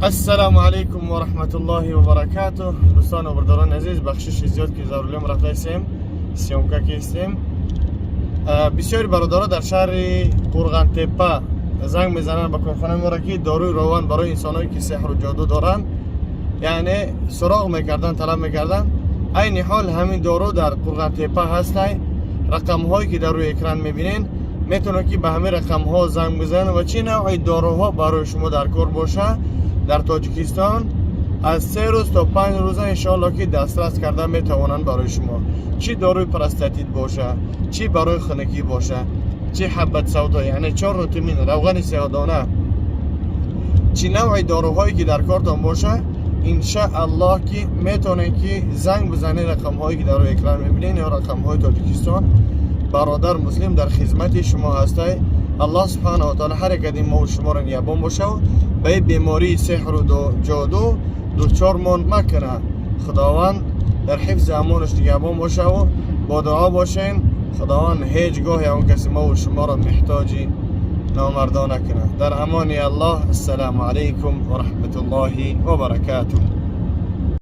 Ассалому алайкум ва раҳматуллоҳи ва баракатуҳ. Дӯстону бародарони азиз, бахшиши зиёд, ки за рулём рафтаистем, съёмка кистем. Бисёри бародаро дар шаҳри Қурғантепа занг мезананд ба корхонаи моро, ки доруи рован барои инсонҳое, ки сеҳру ҷоду доранд, яъне суроғ мекарданд, талаб мекарданд. Айни ҳол ҳамин дору дар Қурғантепа ҳастай. Рақамҳое, ки дар рӯи экран мебинед, метавонед, ки ба ҳамин рақамҳо занг бизанед ва чӣ навъи доруҳо барои шумо дар кор боша, дар Тоҷикистон аз 3 рӯз то 5 рӯза, иншоалло, ки дастрас карда метавонанд барои шумо. Чӣ доруи простатит боша, чӣ барои хунукӣ боша, чӣ ҳаббат савдо, яъне чорнутимин, равғани сиёҳдона, чӣ навъи доруҳое, ки дар кортон боша, иншааллоҳ, ки метавонед, ки занг бизанед рақамҳое, ки дар рӯи экран мебинед, ё рақамҳои Тоҷикистон. Бародар Муслим дар хизмати шумо ҳастай. Аллоҳ субҳанаҳу ва таъала ҳар як аз ин мову шуморо нигаҳбон бошав, ба ин бемории сеҳру ҷоду дучормон макунад. Худованд дар ҳифзи амонаш нигаҳбон бошаву бо дуо бошен. Худованд ҳеҷ гоҳ ягон каси мову шуморо меҳтоҷи номардо накунад. Дар амони Аллоҳ. Ассалому алайкум ва раҳматуллоҳи ва баракатуҳ.